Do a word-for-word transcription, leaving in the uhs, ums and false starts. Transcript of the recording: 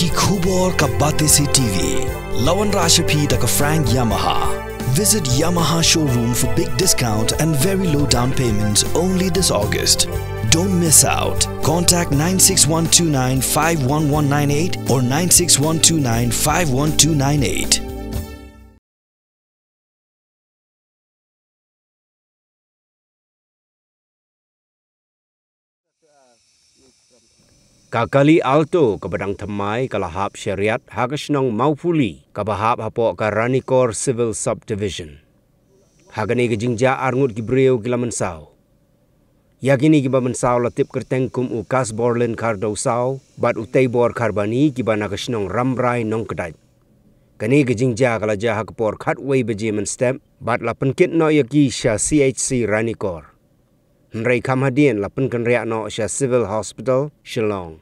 Ki khubor ka Batesi T V. La wanrah sha phi da ka Frank Yamaha. Visit Yamaha showroom for big discount and very low down payments only this August. Don't miss out. Contact nine six one two nine five one one nine eight or nine six one two nine five one two nine eight. Ka kali Alto kaba dang thymmai ka la hap shariat ha ka shnong Mawphuli kaba hap hapoh ka Ranikor Civil Subdivision. Ha kane ka jingjia arngut ki briew ki la mynsaw. Ïa kine kiba mynsaw la tip kyrteng kum u Kasborlin Khardosaw bad u Teibor Kharbani kiba na ka shnong Rambrai Nongkdait. Kane ka jingjia ka la jia ha ka por khatwei baje mynstep bad la pynkit noh ïa ki sha C H C Ranikor. Hynrei kham hadien la pynkynriah noh sha Civil Hospital Shillong.